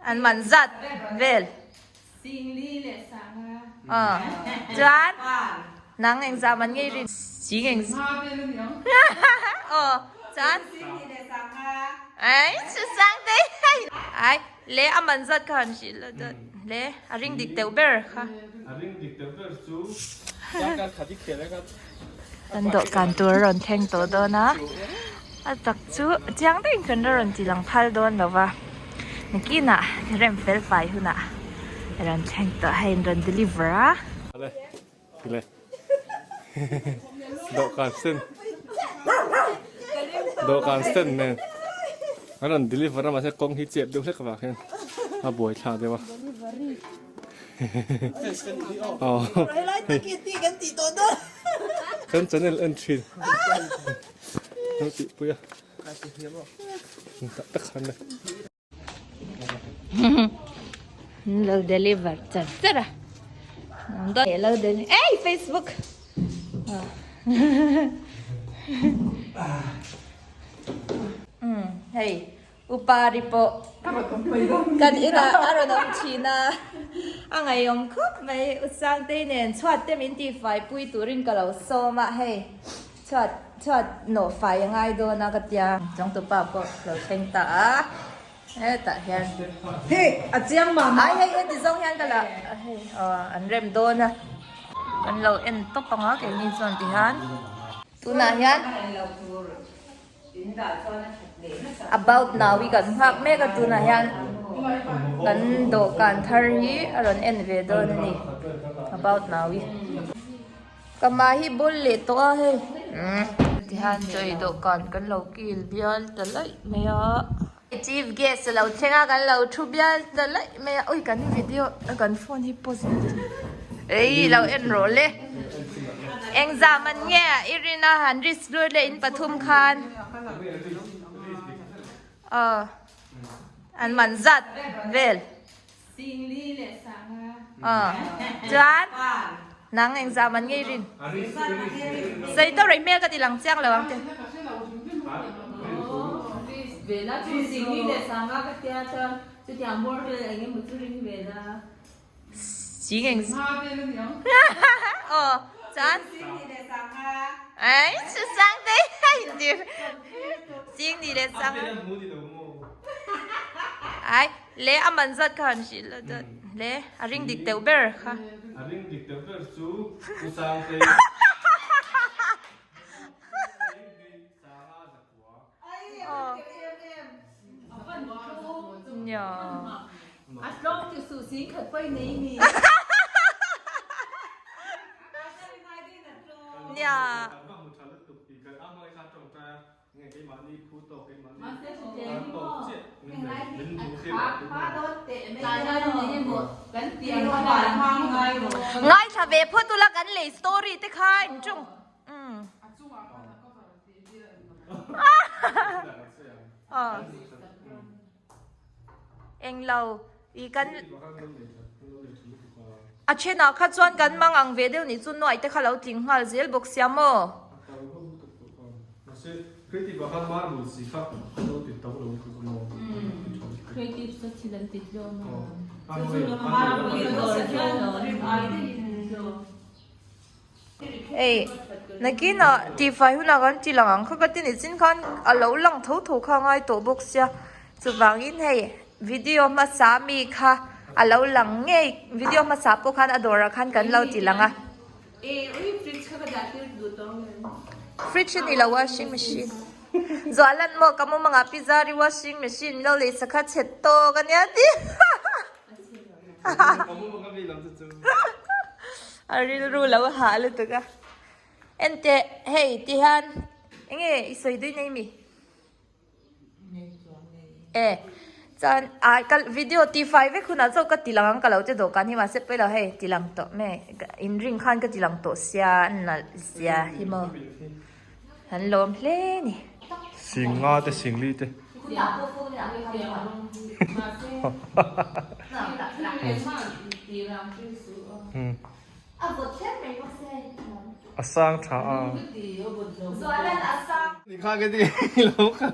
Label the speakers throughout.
Speaker 1: An man zat vel. Aw chuan nang engzah man ngei rin sing eng aw chuan ai chu sang te ai le a man zat kha han hrilh la dawt le a ring dik deuh ber kha.
Speaker 2: A ring dik deuh ber chu
Speaker 1: Kan dawhkan tur a rawn thleng tawh dawn a, a tak chu chiang deuhin kan la rawn ti lang phal dawn lo va, nakinah rem fel fai hunah a rawn thleng tawh hei an rawn deliver a.
Speaker 2: Ale le dawhkan sen dawhkan sen nen an rawn deliver a mahse kawng hi chep deuh hlek avang hian a buaithlak deuh a. Kan channel en thin lo tih pui a tak tak khan le
Speaker 1: lo deliver char char a lo deliver ei facebook hei Upa ri pawh kan inah a rawn awm thin a, a ngaihawm khawp mai. U Sangtei nen chhuat te min tihfai pui turin ka lo sawm a, hei chhuat chhuat nawh fai a ngai dawn a ka tia. Chawngtupa pawh lo thleng ta a, hetah hian.
Speaker 3: Hei a chiang mah mah.
Speaker 1: Ai hei heti zawng hian ka la hei aw an rem dawn a. Kan lo en tawp ang a keini chuan tihian tunah hian. About now hi kan nghak mek a tunah hian kan dawhkan thar hi a rawn en ve dawn a ni about now hi ka mah hi bul leh tawh a hei tihian chaw ei dawhkan kan lo kil bial ta laih mai a chief guest a lo thleng a kan lo thu bial ta laih mai a ui kan video kan phone hi pause ei lo en rawh le. Engzah man nge i rin a han risk lut leh in pathum khan aw an man zat vel aw chuan nang engzah man nge i rin sawi tawh rei hmel ka ti lang chiang lo ang te. Sing eng Aw chuan Ai chu sang te a intir Sing ni leh sang Ai le a man zat kha han hrilh la dawt le a ring dik deuh ber kha
Speaker 2: A ring dik deuh ber chu U Sangtei
Speaker 1: Ngaithla ve phawt ula kan lei story te kha inchung. Englo i kan a thenah kha chuan kan mang ang ve deuh nih chu nuaih te kha lo tling nghal zel bawk sia maw. Hei nakinah tihfai hunah kan ti lang ang kha ka ti ni chin khan a lo lang tho tho kha a ngai tawh bawk sia chuvangin hei video hmasa mi kha a lo lang ngei video hmasa pawh khan a dawrah khan kan lo ti lang a fridge a ni lo washing machine Zualan maw ka mumangah pizza ri washing machine lo lei sakha chhe tawk a nia tih. A rilru lo hah lutuk a. Enteh hei ti hian enge i sawi dui nei mi? E chuan ai ka video ti fai vek hunah chauh ka ti lang ang ka lo che dawhkan hi mahse pawi lo hei ti lang tawh mai in ring khan ka ti lang tawh sia a nalh zia hi maw. An lawm hle ni.
Speaker 2: Singa te singli te. A sang tha a. Ni kha ke ti lo kha.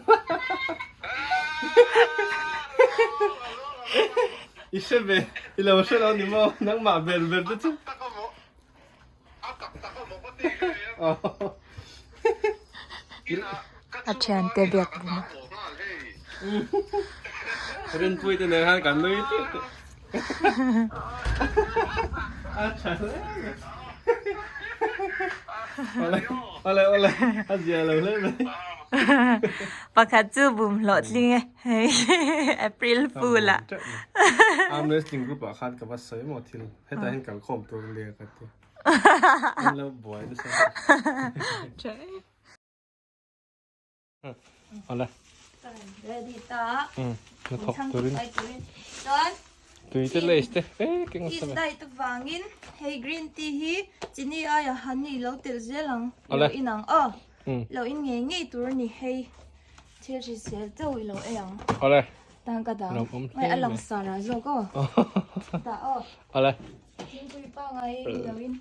Speaker 2: I hre ve, i lo hre lo ni maw? Nangmah ber ber te chu.
Speaker 1: A thiante biak bum a.
Speaker 2: Rinpui te nen khan kan nui tih tih. A tha hle mai. Awle awle awle a zia lo hle mai.
Speaker 1: Pakhat chu bum hlawhtling e hei April Fool ah.
Speaker 2: Arm wrestling group ah khan ka va sawi maw thil hetah hian kalkhawm tur a nia ka ti. An lo buai nasa. Awle.
Speaker 1: Ready ta.
Speaker 2: Na thawk turin.
Speaker 1: Chuan
Speaker 2: Tui te lace te e keng
Speaker 1: in
Speaker 2: sa.
Speaker 1: diet vangin hei green tea hi chini aia honey lo tel zel ang.
Speaker 2: Awle.
Speaker 1: Lo in ang aw. Lo in ngei ngei tur a ni hei thil hrisel deuh i lo ei ang.
Speaker 2: Awle.
Speaker 1: Tan ka dang.
Speaker 2: Lo awm hle
Speaker 1: Mai a lang
Speaker 2: mai.
Speaker 1: sar ah zawk aw. Ta aw.
Speaker 2: Awle.
Speaker 1: Thingpui pangai lo in.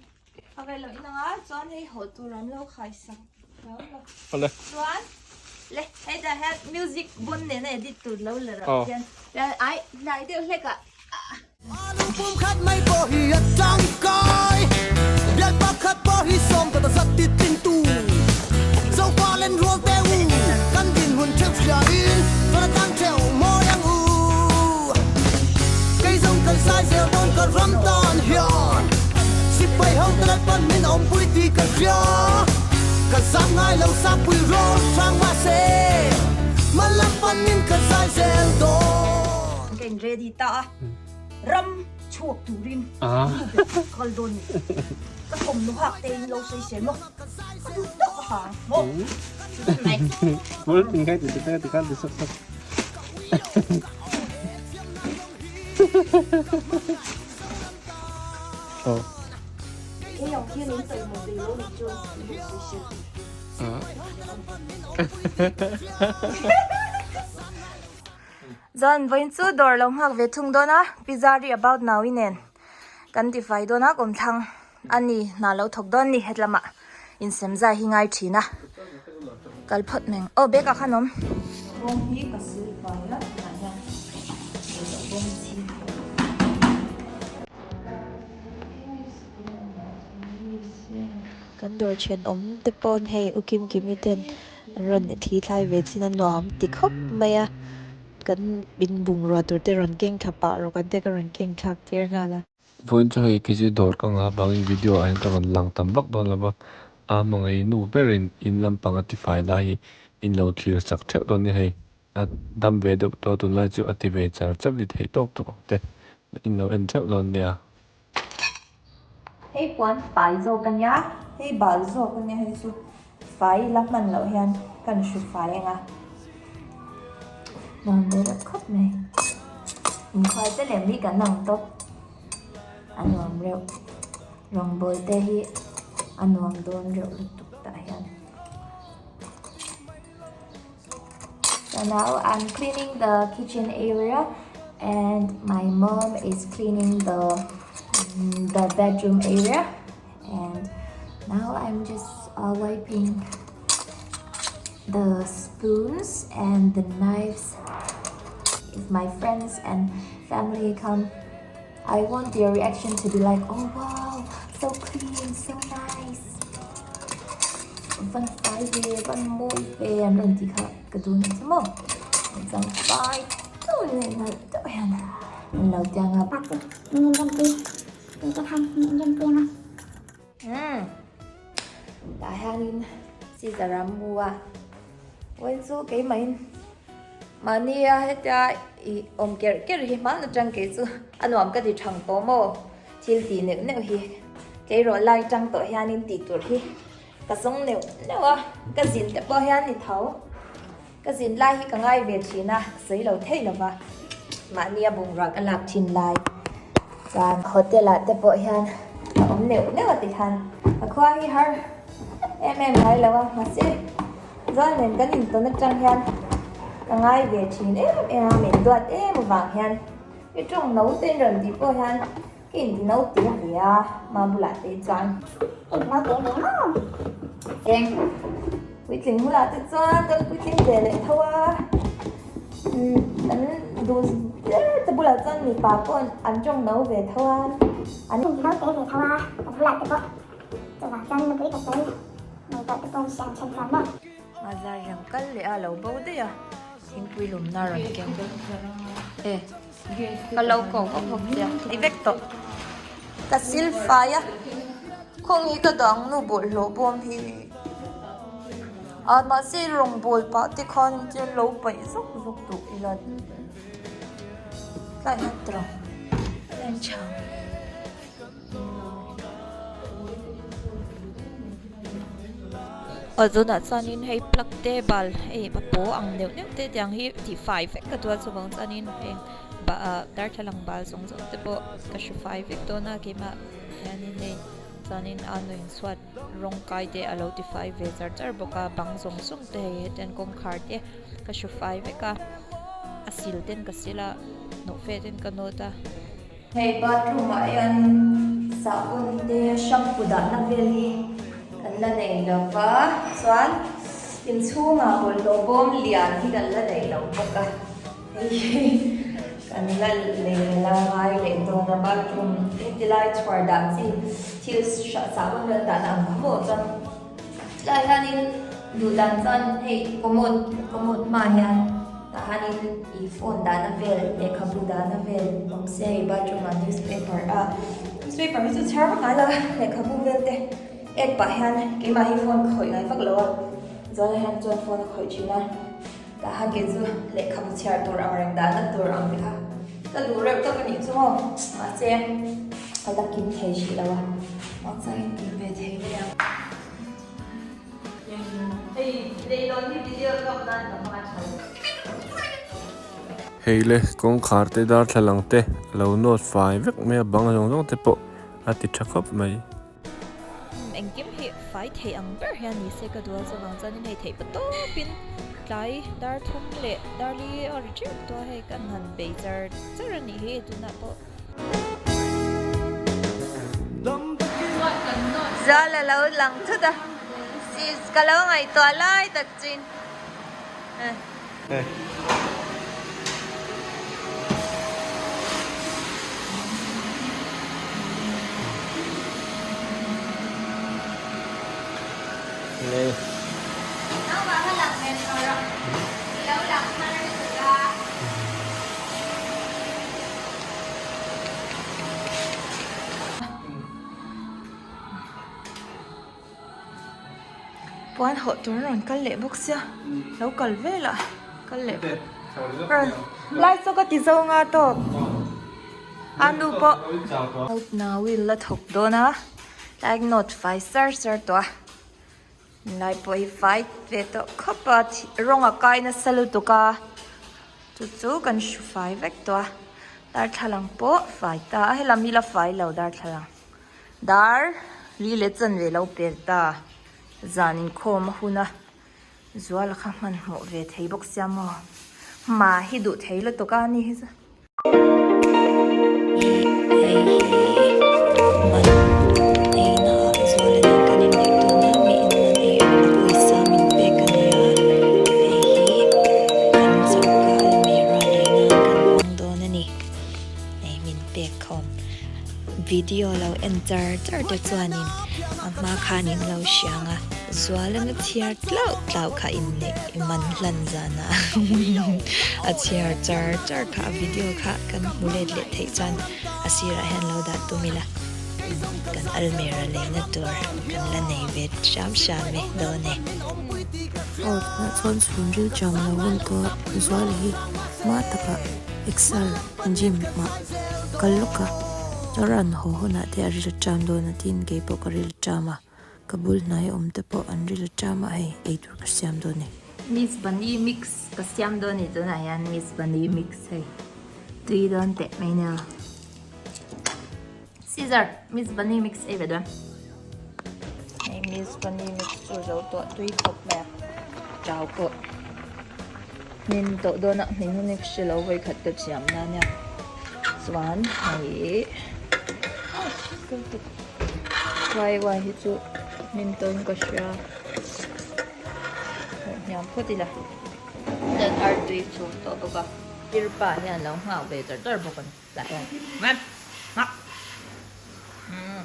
Speaker 1: A ve loh in anga chuan hei haw tur an lo khai sak hlau lo.
Speaker 2: Awle.
Speaker 1: Chuan le hei tah hian music bun nena edit tur lo la rah hian ai hnai deuh hlek ah.
Speaker 4: Alu pum khat mai pawh hi a tangkai, bial pakhat pawh hi sawm ka ta zat ti tling tu. Zopa len rual te u, kan dinhmun theuh hria in, chuan a tang theuh mawi ang u. Kei zawng kan sai zel dawn ka ram tan hian Sipai ho te leh pan min awmpui tih ka hria Ka zam ngai lo sapui rawn hrang mahse Hmalam panin ka zai zel dawn.
Speaker 1: Ka in ready ta a, ram chhuak turin kal dawn ni. Ka thawmhnaw hak te in lo sawi se maw, ka duh tawk a ha ang maw.
Speaker 2: Bul tin kai ti te ti khan ti sak sak.
Speaker 1: Zan vawiin chu dawr lo nghak ve thung dawn a, pizza ri about naui nen kan ti fai dawn a kawmthlang a ni hna lo thawk dawn ni hetlama insem zai hi ngai thin a kal phawt mai ang aw bag ah khan awm. Bawng hi ka sil fai a tunah hian bawng chhing
Speaker 5: Kan dawr thenawm te paw'n hei u Kim Kimi ten an rawn thi thlai ve chin a nuam ti khawp mai a, kan inbungrua tur te rawn keng thla pah rawk an te ka rawn keng thlak tir nghal a.
Speaker 2: Vawiin chu hei khi chu dawr ka ngah vangin video ah hian ka rawn lang tam vak dawn lo va, a hmangaih nu berin in lampang a tifai lai hi in lo thlir chak theuh dawn nia hei, a dam ve deuh tawh a tunlai chu a ti ve char char ni theih tawk tawk ang te in lo en theuh dawn nia.
Speaker 1: Hei puan fai zawk a nia, hei bal zawk a nia hei chu fai la hman loh hian kan hru fai ang a, nuam ve reuh khawp mai. Inkhuai te lem hi kan ang tawp, a nuam reuh. Rawngbawl te hi a nuam dawn reuh lutuk tah hian. So now I'm cleaning the kitchen area and my mom is cleaning the the bedroom area and now I'm just uh, wiping the spoons and the knives if my friends and family come I want their reaction to be like oh wow so clean so nice van fai ve van mawi ve an rawn tih kha ka duh ni chu maw chuan fai deuh leh nalh deuh hian an lo ti ang a. Umm tah hianin scissor a mu a vawiin chu keimahin mahnia hetia ih awm kerh kerh hi hman atang kei chu a nuam ka ti thang tawh maw thil tih neuh neuh hi tleirawl lai tang tawh hianin tih tur hi ka zawng neuh neuh a ka zin te pawh hian ni tho ka zin lai hi ka ngai ve thin a sawi lo thei lo va mahnia bungrua ka lak thin lai chuan hotel ah te pawh hian a awm neuh neuh a tikhan ka khua hi har em em ngai lo a mahse Zual nen kan intawn atang hian ka ngai ve thin em em a min duat em avang hian i tawng no te in rawn tih pawh hian ka inti no te ve a ma bulah te chuan eng puitling bulah te chuan kan puitling ve leh tho a kan duh. Te bulah chuan mipa pawh an tawng no ve tho a.
Speaker 6: An inhau te ve tho a, ka bulah te pawh chuvang chuan nupui pasal nei tawh te pawh an hriat then chuan maw.
Speaker 1: Mazar hi an kal leh a, a lo bo daih a, thingpui lumna a rawn keng e, ka lo ko vak vak che a, ti vek tawh. Ka sil fai a, khawng hi ka dang nu bawlhhlawh bawm hi a mahse rawngbawl pah te khan chuan lo paih zawk zawk duh ila. Tlai hian tawrh a en tha ang. Aw tunah chuanin hei plug te bal hei a paw ang neuh neuh te tiang hi tih fai vek ka duh a chuvang chuanin heng ah darthlalang bal zawng zawng te pawh ka hru fai vek dawn a keimah hianin hei chuanin a nuin chhuat rawng kai te a lo ti fai ve char char bawk a bang zawng zawng te hei hetiang kawngkhar te ka hru fai vek a a sil ten ka sil a nawh fe ten ka nawt a. Hei bathroom ah hian sahbawn te shampoo dahna vel hi kan la nei lo va chuan inchhungah bawlhhlawh bawm lian hi kan la nei lo bawk a hei hi kan la lei la ngai leh dawn a bathroom engti lai chhuar dah chi thil sahbawn vel dahna ang kha maw chuan. Tlaiah hianin duh dan chuan hei commode commode hmaah hian tah hianin ih phone dahna vel lehkhabu dahna vel awm se hei bathroom ah newspaper a newspaper hi chu chhiar vak ngai lo a lehkhabu vel te ek pah hian keimah hi phone ka khawih ngai vak lo a Zuala hian chuan phone a khawih thin a tah hian kei chu lehkhabu chhiar tur ang reng dahna tur ang te kha ka duh reuh tak a nih chu maw mahse ka la kim thei hrih lo a. Muangchangin kim ve thei mai ang.
Speaker 2: Hei le kawngkhar te darthlalang te a lo nawt fai vek mai a bang zawng zawng te pawh a ti tha khawp mai.
Speaker 1: Engkim hi fai thei ang ber hian ni se ka duh a chuvang chuan in hei theih pa tawpin tlai dar thum leh dar li a ri teuh tawh a hei kan han bei char char a nih hi tunah pawh. Zal a lo lang thut a, sis ka lo ngaihtuah lai tak chin. Naupang kha lang ve tawh rawh, i lo lang thar lutuk a. Puan hawh tur a rawn kal leh bawk sia lo kal vel a kal leh phawt lai saw ka ti zawng a tawp a nu pawh nau in la thawk dawn a like note fai sar sar tawh a Lai pawh hi fai ve tawh khawp a rawng a kai nasa lutuk a chu chu kan hru fai vek tawh a darthlalang pawh fai ta a helam hi la fai lo darthlalang dar li leh chanve lo pel ta zan inkhawm a hun a zuala kha hmanhmawh ve thei bawk sia maw hma hi duh thei lutuk a ni hi chu.
Speaker 5: Hei hi man eina ah zuala nen kan inneih dawn a mi in man ei a pawisa min pek a nia hei hi kan choka almirah lei nan kan hmang dawn a ni hei min pek khawm video lo en char char te chuanin a hma khan in lo hriang a zuala na chhiar tlauh tlauh kha inneih man hlan zana a chhiar char char kha a video kha kan hmu let leh theih chuan a sirah hian lo dah tum ila kan almera leina tur kan la nei ve hram hram e dawn e.
Speaker 7: Aw tunah chuan chhungril cham lo hun tawh Zuala hi hma takah exer gym ah kal lawk a chuan haw hunah te a ril ṭam dawn a tin keipawh ka ril ṭam a. Ka bul hnai awm te pawh an ril ṭam a hei eitur ka siam dawn e.
Speaker 1: Miss Bunny mix ka siam dawn e tunah hian Miss Bunny mix hei tui dawn teh mai nia Caesar Miss Bunny mix ei ve dawn hei Miss Bunny mix chu zo tawh tui khawp mai a chau pawh hmin tawh dawn a hmin hun hi ka hre lo vawikhat ka thiam na nia chuan hei. Wai wai hi chu hmin tawn ka hria hniam phawt ila chuan artui chhum tawh bawk a. Sir pa hian lo nghak ve char char bawk a ni tah hian nghak nghak umm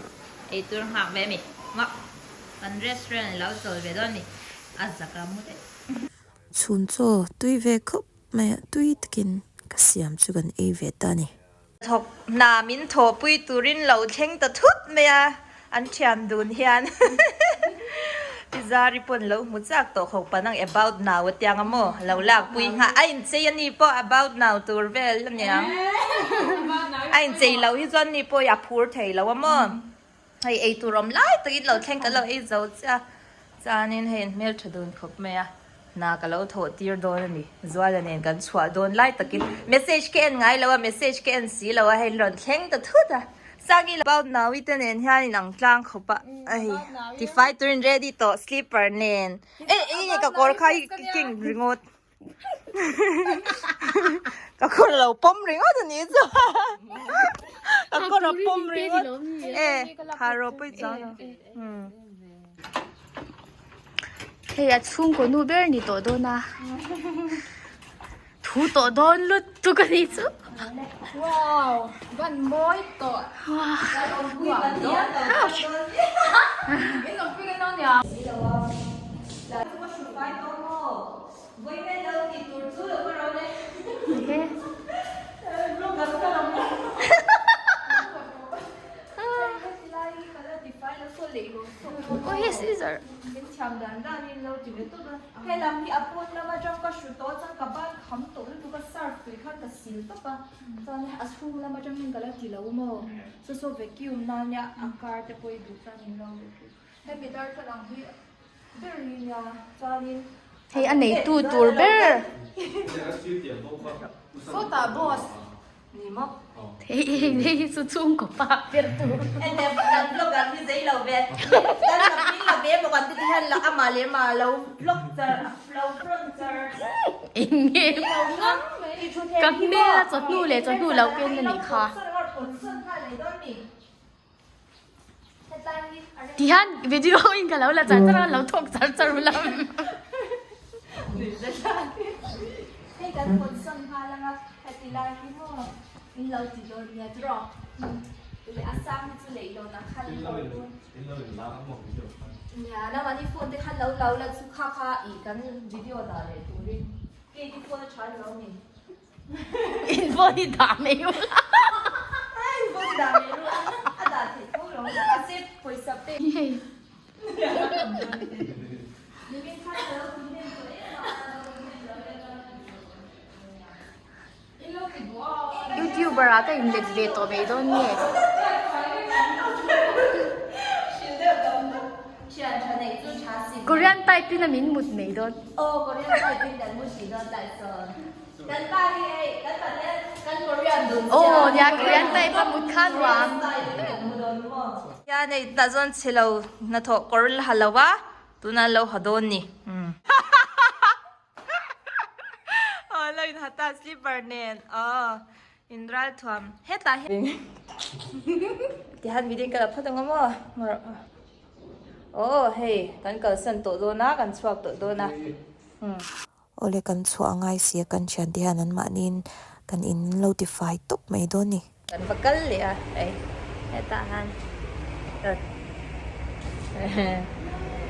Speaker 1: eitur nghak ve a mi nghak kan restaurant lo chawl ve dawn a ni a zak a mu daih.
Speaker 7: Chhun chaw tui ve khawp mai a tui takin ka siam chu kan ei ve ta a ni.
Speaker 1: Thawk hna min thawhpui turin lo thleng ta thut mai a, an thian dun hian Pizari pawn lo hmu chak tawh khawp pa nang about now a tiang a maw lo lakpui nghah a inchei a ni pawh about now tur vel a niang a inchei loh hi chuan ni pawh hi a phur thei lo a maw. Hei ei tur awm lai takin lo thleng kan lo ei zo chiah a, chuanin hei an hmeltha dun khawp mai a, hna ka lo thawh tir dawn a ni, Zuala nen kan chhuah dawn lai takin message ka en ngai lo a, message ka en si lo a, hei rawn thleng ta thut a, Sangi about Naui te nen hian in ang tlang khawp a, hei tifai turin ready tawh slipper nen, e enge ka kawr kha hi keng ringawt. Ka kawr lo pawm ringawt a nih chu ka kawr a pawm ringawt e ha ropui chuang lo
Speaker 8: Hei a chhungkaw nu ber ni tawh dawn a thu tawh dawn lutuk a nih chu.
Speaker 9: Wow van mawi tawh.
Speaker 8: Ouch. Hei a neitu tur ber.
Speaker 9: Sawtah boss.
Speaker 8: Hei hei hi chu chhungkaw pa ber tur. Eng nge ka hmel a chawhnu leh chawhnu loh ken a nih kha. Tihian video in ka lo la char char a, lo thawk char char ula. In phone hi dah mai ula.
Speaker 1: In phone hi dah mai ula. A dah theih tho lo. A se pawisa pek.
Speaker 8: Youtuber ah ka in let ve tawh mai dawn nge. Korean type in a min mut mai dawn.
Speaker 1: Aw Korean type in kan mu si dawn lai sawn. Kan pa hi hei kan pa hian kan Korean dun sia.
Speaker 8: Aw nia Korean type a mut kha nuam.
Speaker 1: Hian hei tah chuan chhe lo hnathawh kawr la ha lo a tunah an lo ha dawn ni. Aw lo in ha ta slipper nen aw in ral thuam hetah hian tihian video ka la phawt ang maw. Aw hei kan kalsan tawh dawn a kan chhuak tawh dawn a umm.
Speaker 7: Awle kan chhuah a ngai si a kan thiante hian an mahniin kan in lo ti fai tawp mai dawn ni.
Speaker 1: Kan va kal leh a hei hetah han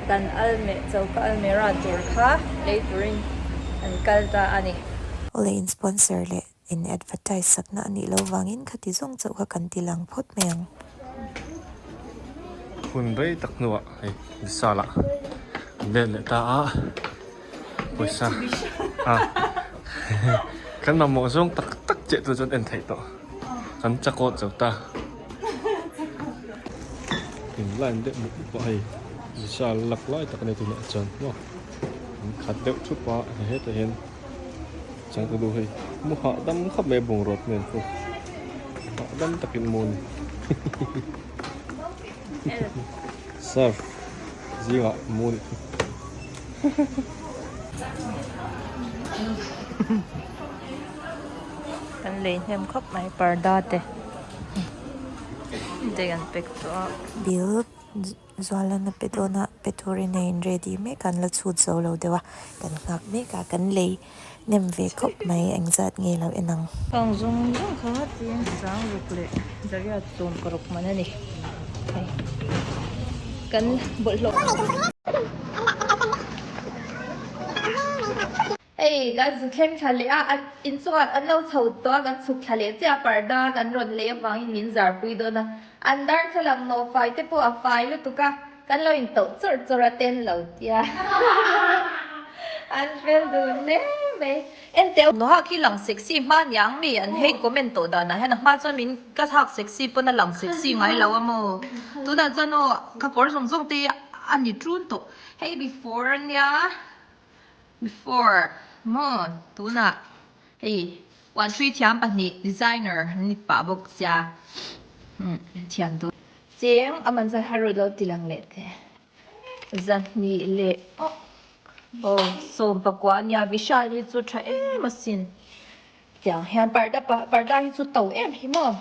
Speaker 1: kan almeh choka almera tur kha lei turin an kal ta a ni.
Speaker 7: Awle in sponsor leh In advertise sakna a nih loh vangin khati zawng chauh kha kan ti lang phawt mai ang.
Speaker 2: Hun rei tak hnuah hei Vishal ah an let leh ta a, pawisa a kan mamawh zawng tak tak chiah tur chuan en theih tawh kan chakawt zo ta. In line deuh mup mup a hei Vishal lak lai tak a ni tunah chuan maw an khat deuh thup a hetah hian. Chang ka duh hei mu hahdam khawp mai a bungraw te nen pawh hahdam takin mu a ni surf zingah mu a nih chu.
Speaker 1: Kan lei hnem khawp mai parda te te kan pack tawh a.
Speaker 7: Bill Zualan a pe dawn a, pe turin a in ready mek a, an la chhut zo lo deuh a, kan nghak mek a, kan lei. Nem ve khawp mai engzat nge lo en ang.
Speaker 1: Kang zawng zawng kha cheng sang ruk leh dariat sawm paruk man a ni. Hei kan bawlhhlawh. Hei kan zu thleng thla leh a, an inchungah an lo chho tawh a, kan chhuk thla leh chiah a, parda kan rawn lei avangin min zarpui dawn a, an darthlalang nawhfai te pawh a fai lutuk a. Kan lo intauh chawrh chawrh a ten lo tia an fel dun hle mai. Enteh Noha khi lang sexy hma niang mi an hei comment tawh danah hian a hma chuan min ka thlak sexy pawn a lang sexy ngai lo a maw tunah chuan aw ka kawr zawng zawng te a ni ṭun tawh hei before ania before maw tunah hei puanṭhui thiam pahnih designer an ni pah bawk sia thiam dawn. Cheng a man zai har lo ti lang leh teh. Zahnih leh aw sawmpakua a nia Vishal hi chu tha em asin. Tiang hian parda parda hi chu to em hi maw.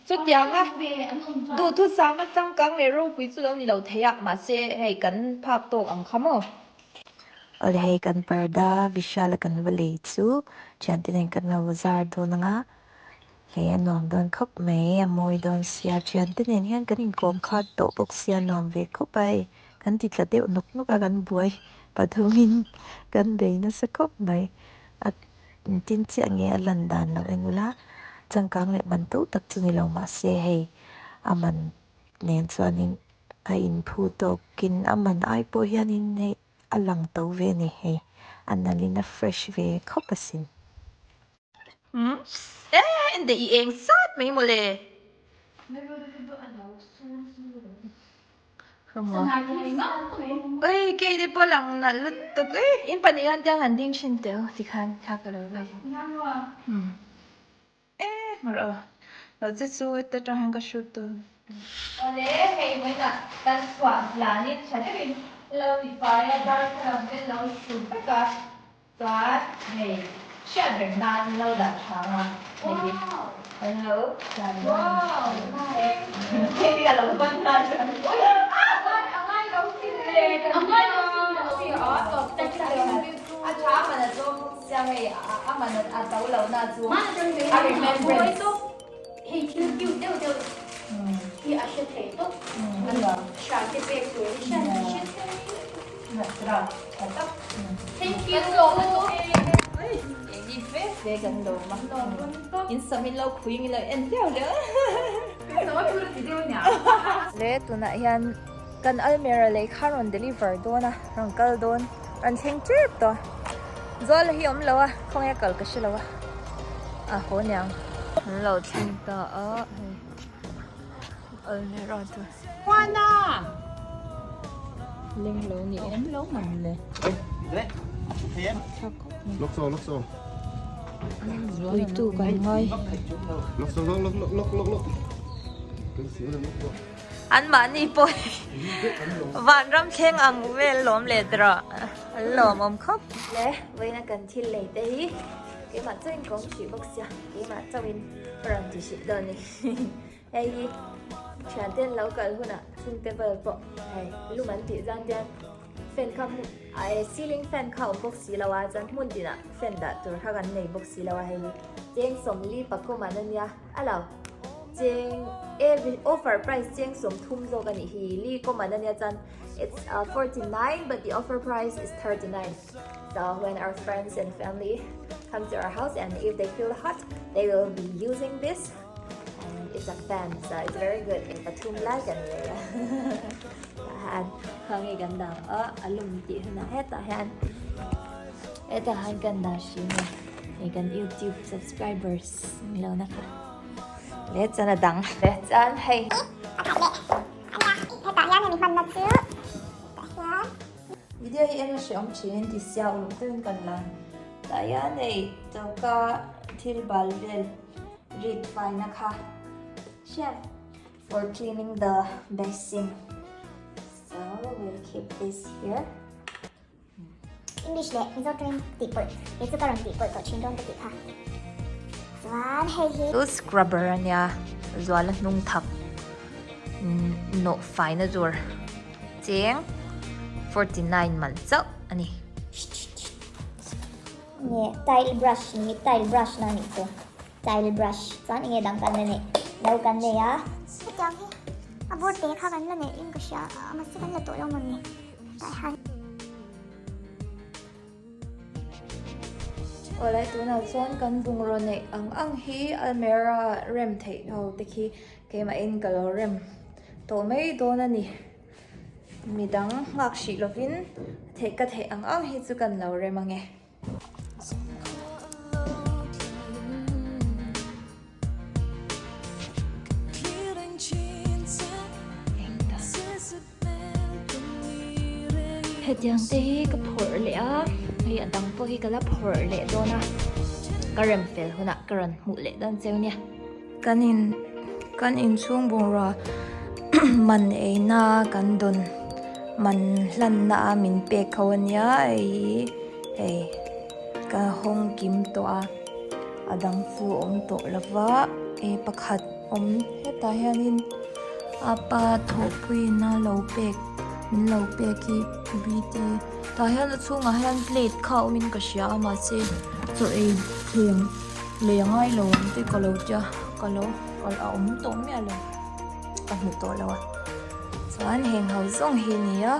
Speaker 1: Chutianga duhthusam a changkang leh ropui chu lo ni lo thei a mahse hei kan phak tawk ang kha maw.
Speaker 7: Awle hei kan parda Vishal a kan va lei chu thiante nen kan lo zar dawn ang a. Hei a nuam dawn khawp mai, a mawi dawn sia, thiante nen hian kan inkawm khat tawh bawk sia nuam ve khawp a hei, kan ti tla deuh nawk nawk a kan buai pathum kan bei nasa khawp mai, a tin chiah nge a lan dan lo eng ula, changkang leh man to tak chu ni lo mahse hei a man nen chuanin a inphu tawkin a man ai pawh hianin hei a lang to ve a ni hei, a nalhin a fresh ve khawp asin.
Speaker 1: Ende i eng sat mai mawle. Oi kei te pawh lang nalh lutuk e. In pahnih khan tiang han ding thin teh u tikhan thla ka lo lak ang. E hmar aw lo che chu heta tang hian ka shoot dawn. Awle hei vawiinah kan chhuah hlanin tha deuhin lo ni fai a darthlalang te lo shoot vek a. Chuan hei hriat reng nan lo dah tha ang a hei hi kan lo dah dawn hei hi a lo ban nghal a tha a man a tlawm bawk sia hei a man a to lo na chu a remembrance
Speaker 8: hei thil cute deuh deuh hi a hre thei tawp hriat te pek tur hi hriat hre thei. Thank you.
Speaker 1: Eng fe fe kan lo ma. In sam in lo khuing ilo en hleuh hleuh. Le tunah hian kan almera lei kha rawn deliver dawn a, rawn kal dawn, rawn thleng tep tawh. Zuala hi awm lo a, khawnge kal ka hre lo a. A haw niang. An lo thleng ta a hei almera chu. Leng lo ni em lo man le. Puitu kan ngai. An mahni pawh vanram thleng ang vel lawm leh tawh an lawmawm khawp. Le vawiina kan thil lei te hi keimah chauhin ka awm hrih bawk sia keimah chauhin ka rawn ti hrih dawn a ni. Hei hi thiante an lo kal hunah chhungte vel pawh hei lum an tih zan hian fan kha hmu ceiling fan kha a awm bawk si lo a chuan hmun tinah fan dah tur kha kan nei bawk si lo a hei hi cheng sawmli pakawm an ania a lo cheng offer price cheng sawmthum zawk a nih hi li kawm an ania chuan it's 49 but the offer price is 39 so when our friends and family come to our house and if they feel hot they will be using this And it's a fan so it's very good in pathum lai kan nei a tah hian khawnge kan dah a a lum tih hunah hetah hian hetah hian kan dah hrim a hei kan youtube subscribers ni lo na kha leh chuan a dang leh chuan hei
Speaker 6: hetah hian hemi hmanna chu tah hian
Speaker 1: video hi en a hreawm thin ti sia uluk deuhin kan lang tah hian hei choka thil bal vel Rit faina kha hriat for cleaning the basin so we'll keep this here.
Speaker 6: English leh Mizo tawng tih pawlh kei chu ka rawn tih pawlh tawh thin dawn ka tih kha chuan hei hi.
Speaker 1: Chu scrubber a nia zuala hnung thak nawh faina tur cheng 49 man chauh a ni.
Speaker 6: Nge tile brush ni tile brush na nih chu tile brush chuan enge dang kan la neih no kan nei a. Hetiang hi a bur te kha kan la neih in ka hria a mahse kan la tawh lo mawni tah hian.
Speaker 1: Awlai tunah chuan kan bungraw neih ang ang hi almera rem theih ho te khi keimahin ka lo rem tawh mai dawn a ni. Midang nghak hrih lovin theih ka theih ang ang hi chu kan lo rem ange. Hetiang te hi ka phawrh leh a, hei a dang pawh hi ka la phawrh leh dawn a, ka rem fel hunah ka rawn hmuh leh dawn cheu nia. Kan in kan inchhung bungrua man eina kan dawn man hlanna a min pek ho ania hei hi hei ka hawng kim tawh a a dang chu a awm tawh lova eh pakhat awm hetah hianin a pa thawhpuiin a lo pek min lo pek hi bt tah hian a chhungah hian plate kha a awmin ka hria a mahse chaw ei thleng. Lei a ngai lo ang tih ka lo tia ka lo a awm tawh miah lo ka hmu tawh lo a chuan heng ho zawng hi a ni a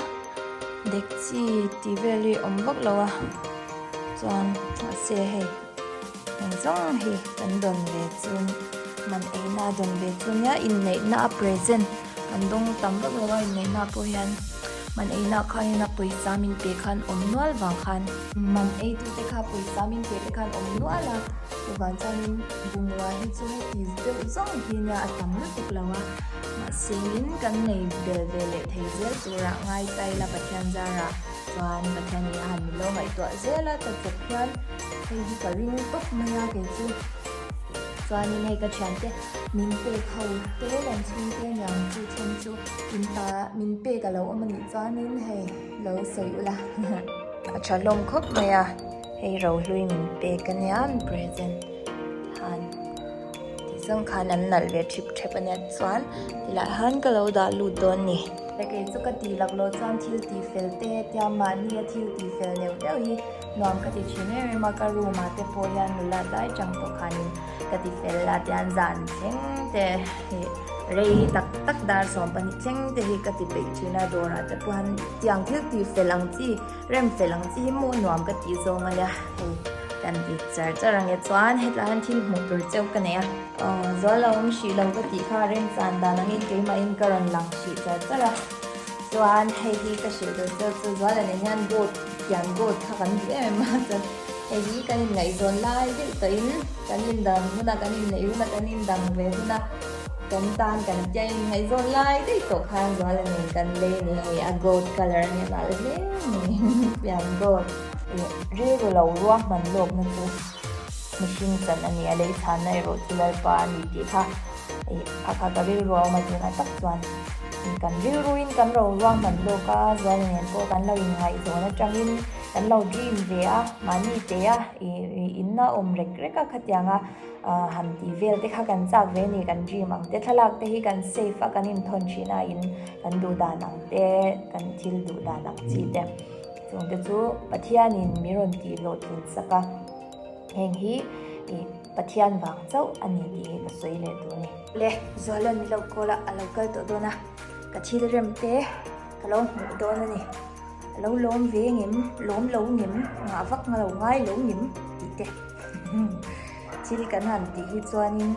Speaker 1: dekchi tih vel hi awm vak lo a chuan mahse hei heng zawng hi kan dawn ve chu man eina a dawn ve chu nia inneihna a present kan dawng tam vak lo a inneihna pawh hian man eina khanin a pawisa min pe khan awm nual vang khan. Man eitute kha pawisa min pe te khan awm nual a, chuvang chuanin bungrua hi chu heti deuh zawng hi nia a tam lutuk lo a, mahse in kan nei bel ve leh thei zel turah ngai ta ila Pathian zarah chuan Pathian ih a han min lo ngaihtuah zel a, ta chawp hian hei hi ka ring tawp mai a kei chu chuanin hei ka thiante min pek ho te kan chhungte niang chu then chu in ta min pek a lo awm a nih chuanin hei lo sawi ula. A tha hlawm khawp mai a, hei rohlui min pek a nia present han ti zawng khan an nalh ve thip thep a nia chuan tilai han ka lo dah lut dawn a ni. Kei chu ka tih lak loh chuan thil tih fel te tia mahni a thil tih fel neuh neuh hi nuam ka ti thin em em a, ka room ah te pawh hian nula dai chang tawh khanin ka ti fel a tian zan thleng te hi rei tak tak dar 12 thleng te hi ka ti peih thin a dawrah te pawh hian tiang thil tih fel ang chi rem fel ang chi hi maw nuam ka tih zawng a nia hei kan ti char char ang e chuan hetlai hian thil hmuh tur cheu ka nei a aw zual a awm hrih lo ka tih kha remchan dan angin keimahin ka rawn lang hrih char char a chuan hei hi ka hrilh tur cheu chu zual a nen hian goat pian goat kha kan duh em em a chuan hei hi kan inngaihzawn lai deuh tawhin kan indang huna kan inneih huna kan indang ve huna kan tan kan tia inngaihzawn lai daih tawh khan zual a nen kan lei a ni hei a gold colour a nia nalh hle a ni pian gold ih rilru lo ruahman lawkna chu mihring chan a ni a lei chhanna erawh chu lalpa a ni tih kha ih a kha ka rilru a awm a tunah tak chuan kan rilruin kan ro ruahman lawk a zual a nen pawh kan lo inngaihzawn atangin kan lo dream ve a mahni te a ih in a awm rek rek a khatiang a han tih vel te kha kan chak ve a ni kan dream ang te thlalak te hi kan save a kan inthawn thin a in kan duh dan ang te kan thil duh dan ang chi te chung te chu Pathianin min rawn tih hlawhtlin sak a heng hi ih Pathian vang chauh a ni tih hi ka sawi leh duh a ni. Le Zuala'n min lo call a a lo kal tawh dawn a ka thil rem te ka lo hmuh dawn a ni. A lo lawm ve ngem, lawm lo ngem, ngah vak nga lo ngai lo ngem tih te thil kan han tih hi chuanin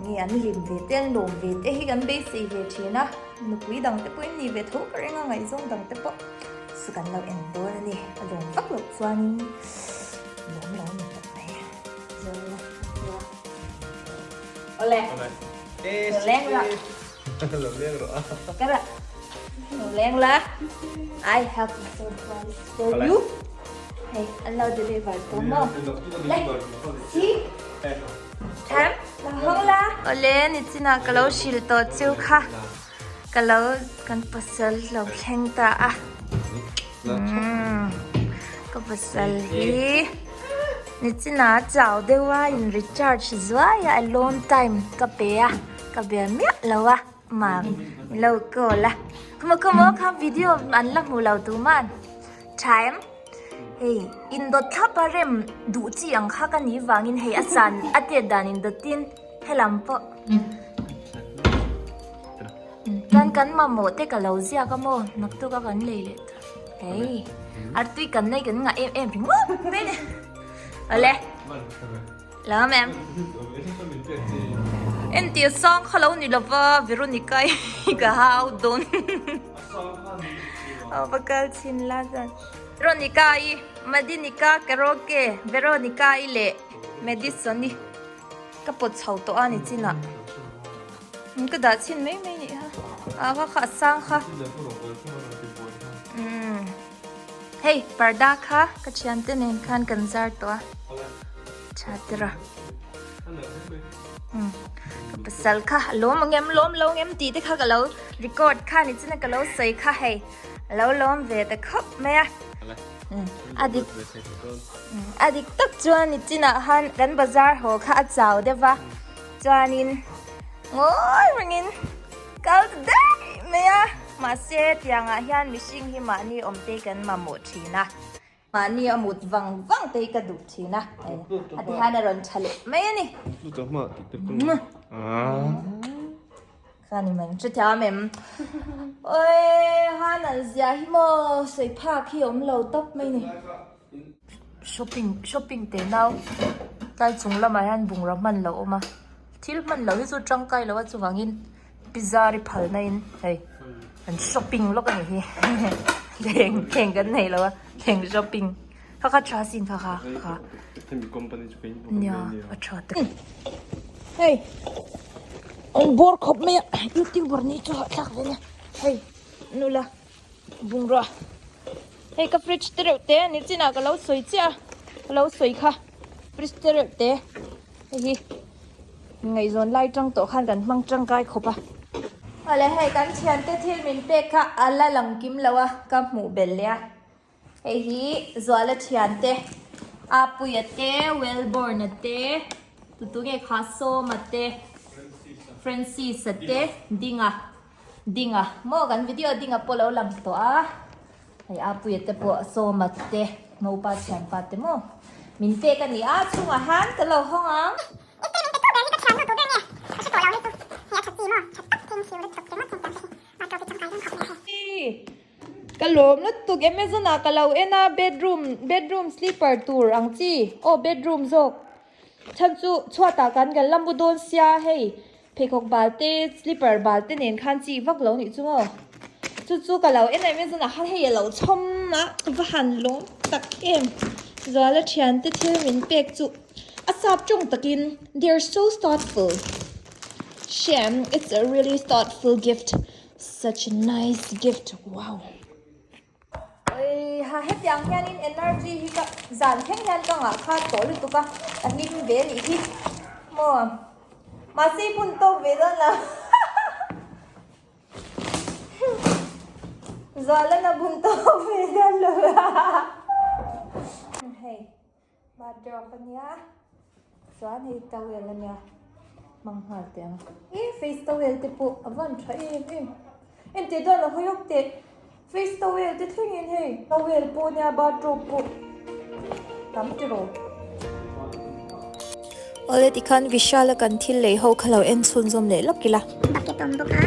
Speaker 1: nge an hlim ve te an lawm ve te hi kan beisei ve thin a, nupui dang te pawhin ni ve tho ka reng a ngaihzawng dang te pawh chu kan lo en dawn a ni, a lawm vak loh chuanin lawm lo ni tawp mai. Awle, leng la.
Speaker 2: Lo leng rawh a.
Speaker 1: Kara. Lo leng la. I have a surprise for you. Hey, an lo deliver tawh maw? Le. See? Tham, lo hawng la. Awle, nichinah ka lo hrilh tawh chu kha. Ka lo kan pasal lo thleng ta a. Ka pasal hi nichinah chau deuh a in recharge zuai a alone time ka pe a. Ka bia miah lo a mam lo call a khawmaw khawmaw kha video an la hmu lo tu man tha em? Hei indawt thlap a rem duh chi ang kha ka nih vangin hei a san a tet dan indawtin helam pawh chuan kan mamawh te ka lo ziak a maw naktuk a kan lei leh tur hei artui kan nei kan ngah em em ringawt mai ni awle. Lam em? Entir sang kha lo ni lova Veronica i ka hau dawn. Aw va kal chhin la chuan. Veronica i Madinika karaoke Veronica i leh Madison i ka pawt chho tawh a ni chinah. Ka dah chhin mai mai nih kha. Ah kha kha a sang kha. Umm. Hei parda kha ka thiante nen khan kan zar tawh a tha tira umm ka pasal kha a lawm ang em lawm lo ang em tih te kha ka lo record kha ni china ka lo sawi kha hei a lo lawm ve ta khawp mai a umm a dik a dik tak chuan ni chinah khan kan bazar haw kha a chau deuh va chuanin ngawi rengin kal ta daih mai a. Mahse, tiangah hian mihring hi mahni awm te kan mamawh thin a. Mahni a mut vang vang te hi ka duh thin a. A ti hian a rawn tha leh mai a ni. Kha ni mai, hrethiam em? Awii, han an zia hi maw, sawi phak hi awm lo tawp mai ni. Shopping, shopping teh nau tlai chung lamah hian bungraw hman loh a awm a. Thil hman loh hi chu tangkai lo a chuvangin. Pizza ri phal na in hei an shopping lawk a nih hi thleng thleng kan nei lo a thleng shopping kha kha tha sin kha kha kha nia a tha tak hei an bawr khawp mai a youtuber nih chu hahthlak ve nia hei nula bungrua hei ka fridge te reuh te ni chinah ka lo sawi chiah a ka lo sawi kha fridge te reuh te hei hi. Ngaihzawn lai tang tawh khan kan hmang tangkai khawp a. Awle hei kan thiante thil min pek kha a la lang kim lo a ka hmuh belh leh a. Hei hi Zuala thiante Apuia te, Welborn-a te, tutu nge kha Sawma te, Francis-a te, Dinga, Dinga maw kan video Dinga pawh lo lang tawh a. Hei Apuia te pawh Sawma te Ngopa thianpa te maw min pek a ni a chungah han ka lo hawng ang. Ka lawm lutuk Amazon ah ka lo en a bedroom bedroom sleeper tur ang chi aw bedroom zawk chhan chu chhuatah kan kan la mu dawn sia hei Pheikhawk bal te slipper bal te nen khan chi vak lo nih chu maw chu chu ka lo en em em a han hei a lo chhawm a ka va han lawm tak em Zuala thian te thil min pek chu a sap tawng takin they are so thoughtful Shem it's a really thoughtful gift such a nice gift wow. Oi ha hetiang hianin energy hi ka zan thleng hian ka ngah kha tawh lutuk a ka hlim ve anih hi maw mahse i bun tawk ve dawn lo Zualana bun tawk ve dawn lo hei bathrobe ania chuan hei towel ania hmang nghal teh ang e face towel te pawh a van tha em em Enteh dawn lo hawi awk teh. Face towel te thlengin hei towel pawh nia bathrobe pawh tam tiraw.
Speaker 7: Awle tikhan Vishal a kan thil lei ho kha lo en chhunzawm leh lawk ila.
Speaker 6: Bucket awm bawk a,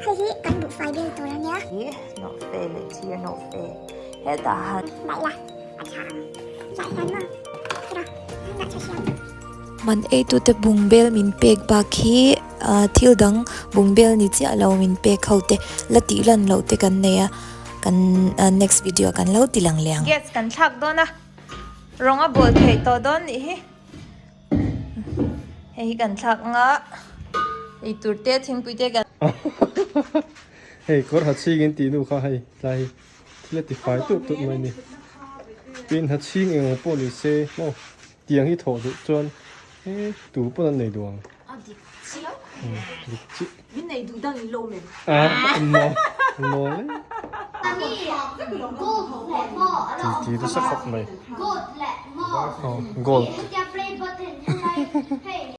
Speaker 6: hei hi kan buhfai bel tur a nia.
Speaker 1: Hi nawhfe leh thir nawhfe hetah han.
Speaker 6: Baih la a tha ang zah hian maw tiraw zah tha siam.
Speaker 7: Man eitute bungbel min pek bak hi. Thil dang bungbel ni chiah lo min pek ho te la tih lan loh te kan nei a, kan next video ah kan lo ti lang leh ang.
Speaker 1: Gas kan thlak dawn a, rawng a bawl theih tawh dawn nih hi. Hei hi kan thlak anga eitur te thingpui te kan.
Speaker 10: Hei kawr ha chhing in tih nu kha hei tlai hi thil a ti fai tut tut mai ni. Pin ha chhing eng ang pawh ni se maw tiang hi thawh duh chuan he tu pawn an nei duh ang.
Speaker 1: A dik chiah.
Speaker 10: Dik chiah.
Speaker 1: Min nei duh dang i lawm em?
Speaker 10: A maw maw le. Ti ti nasa khawp mai.
Speaker 6: Gold leh maw.
Speaker 10: Aw gold.
Speaker 6: Hetia play button helai hei.